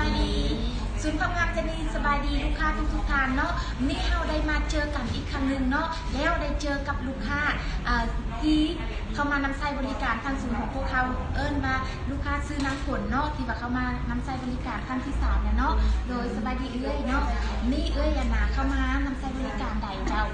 ສະບາຍດີ ສູນຄວາມງາມເຈນນີ ສະບາຍດີລູກຄ້າທຸກໆທ່ານເນາະ. ມື້ນີ້ເຮົາໄດ້ມາເຈີກັນອີກຄັ້ງໜຶ່ງເນາະ ແລ້ວໄດ້ເຈີກັບລູກຄ້າ ເອີ ທີ່ເຂົ້າມານຳໃຊ້ບໍລິການທາງສູນຂອງພວກເຮົາ ເອີ້ນວ່າລູກຄ້າຊື່ນາງຝົນເນາະ ທີ່ວ່າເຂົ້າມານຳໃຊ້ບໍລິການຄັ້ງທີສາມແລ້ວເນາະ. ໂດຍ ສະບາຍດີເອື້ອຍເນາະ. ນີ້ເອື້ອຍ ອັນນ່າ ເຂົ້າມານຳໃຊ້ບໍລິການໃດເຈົ້າ?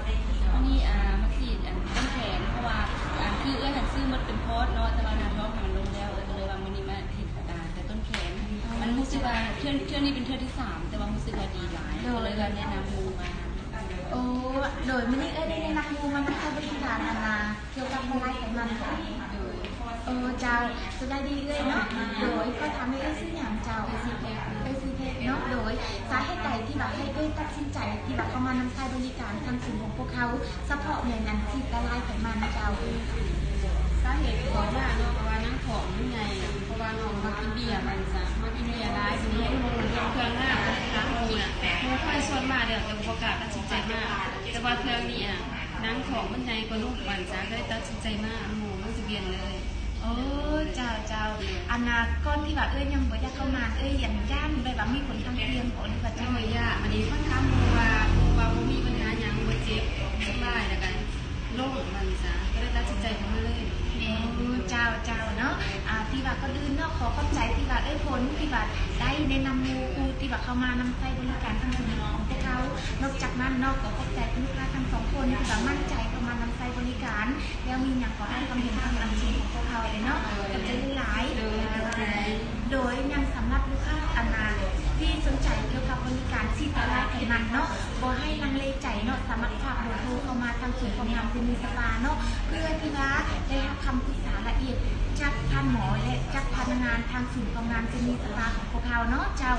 ມື້ນີ້ ອ່າ ມາສີດ ອັນ ຕົ້ນແຂນ ເພາະວ່າ ອັນ ຄືເອື້ອຍຫັ້ນຊື້ໝົດເປັນພອດເນາະ ແຕ່ວ່າໜ້າທ້ອງມັນລົງແລ້ວ ເອື້ອຍກໍເລີຍວ່າມື້ນີ້ມາ ອ່າ ແຕ່ຕົ້ນແຂນ ມັນຮູ້ສຶກວ່າເທື່ອ ເທື່ອນີ້ເປັນເທື່ອທີສາມ ແຕ່ວ່າຮູ້ສຶກວ່າດີຫຼາຍ ໂດຍ ກໍເລີຍວ່າແນະນຳໝູ່ມາ. ໂອ້ ໂດຍ ມື້ນີ້ເອື້ອຍໄດ້ແນະນຳໝູ່ມານຳໃຊ້ບໍລິການ ອັນນ່າ ກ່ຽວກັບລະລາຍໄຂມັນ. ໂດຍ ໂອ້ ເຈົ້າ ສະບາຍດີເອື້ອຍເນາະ. ໂດຍ ຂໍຖາມແນ່ ເອື້ອຍຊື່ຫຍັງເຈົ້າ? ເອື້ອຍຊື່ເພັດເນາະ. ໂດຍ ສາເຫດໃດທີ່ວ່າໃຫ້ເອື້ອຍຕັດສິນໃຈທີ່ວ່າເຂົ້າມານຳໃຊ້ບໍລິການທາງສູນຂອງພວກເຮົາ ສະເພາະແມ່ນອັນສີດລະລາຍໄຂມັນເຈົ້າ? ສາເຫດທີ່ເຂົ້າມາເນາະ ເພາະວ່າໜັງທ້ອງມັນໃຫຍ່ ເພາະວ່ານ້ອງມັກກິນເບຍ ວ່າຊັ້ນຊະ ມັກກິນເບຍຫຼາຍ ຊິເຮັດເຄື່ອງງາມ ແຕ່ວ່າເທື່ອກ່ອນມາແລ້ວ ແຕ່ບໍ່ກ້າຕັດສິນໃຈມາ ແຕ່ວ່າເທື່ອນີ້ອະ ໜັງທ້ອງມັນໃຫຍ່ກວ່ານົມ ວ່າຊັ້ນຊະ ກໍເລີຍຕັດສິນໃຈມາ ໝູ່ມັນຊິປ່ຽນເລີຍ. ໂອ້ ເຈົ້າ ເຈົ້າ ອັນນ່າ ກ່ອນທີ່ວ່າເອື້ອຍຍັງບໍ່ຢາກເຂົ້າມາ ເອື້ອຍຢ້ານ ຢ້ານແບບວ່າມີຜົນຂ້າງຄຽງບໍ່ ຫຼືວ່າຈັ່ງໃດ? ໂດຍ ຢ້ານ ບັດນີ້ຂ້ອຍຖາມໝູ່ວ່າ ໝູ່ວ່າບໍ່ມີບັນຫາຫຍັງ ບໍ່ເຈັບ ສະບາຍ ແລ້ວກໍລົງ ວ່າຊັ້ນຊະ ກໍເລີຍຕັດສິນໃຈເຂົ້າມາເລີຍ. ໂອ້ ເຈົ້າ ເຈົ້າເນາະ. ອ່າ ທີ່ວ່າກ່ອນອື່ນເນາະ ຂໍຂອບໃຈທີ່ວ່າເອື້ອຍຝົນ ທີ່ວ່າໄດ້ແນະນຳໝູ່ຜູ້ທີ່ວ່າເຂົ້າມານຳໃຊ້ບໍລິການທາງສູນຂອງພວກເຮົາ. ນອກຈາກນັ້ນເນາະ ກໍຂອບໃຈລູກຄ້າທັງສອງຄົນທີ່ວ່າໝັ້ນໃຈເຂົ້າມານຳໃຊ້ບໍລິການ ແລ້ວມີຫຍັງກໍໃຫ້ຄຳເຫັນທາງຫຼັງສູນຂອງພວກເຮົາເລີຍເນາະ. ຂອບໃຈຫຼາຍໆ. ໂດຍ ຍັງສຳລັບລູກຄ້າ ອັນນ່າ ທີ່ສົນໃຈກ່ຽວກັບບໍລິການສີດລະລາຍໄຂມັນເນາະ ບໍ່ໃຫ້ລັງເລໃຈເນາະ ສາມາດຝາກເບີໂທເຂົ້າມາທາງສູນຄວາມງາມເຈນນີສະປາເນາະ ເພື່ອທີ່ວ່າໄດ້ຮັບຄຳປຶກສາລະອຽດຈາກທ່ານໝໍ ແລະ ຈາກພະນັກງານທາງສູນຄວາມງາມເຈນນີສະປາຂອງພວກເຮົາເນາະເຈົ້າ.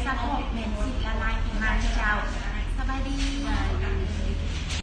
ສະເພາະແມ່ນສີດລະລາຍໄຂມັນເຈົ້າ. ສະບາຍດີ.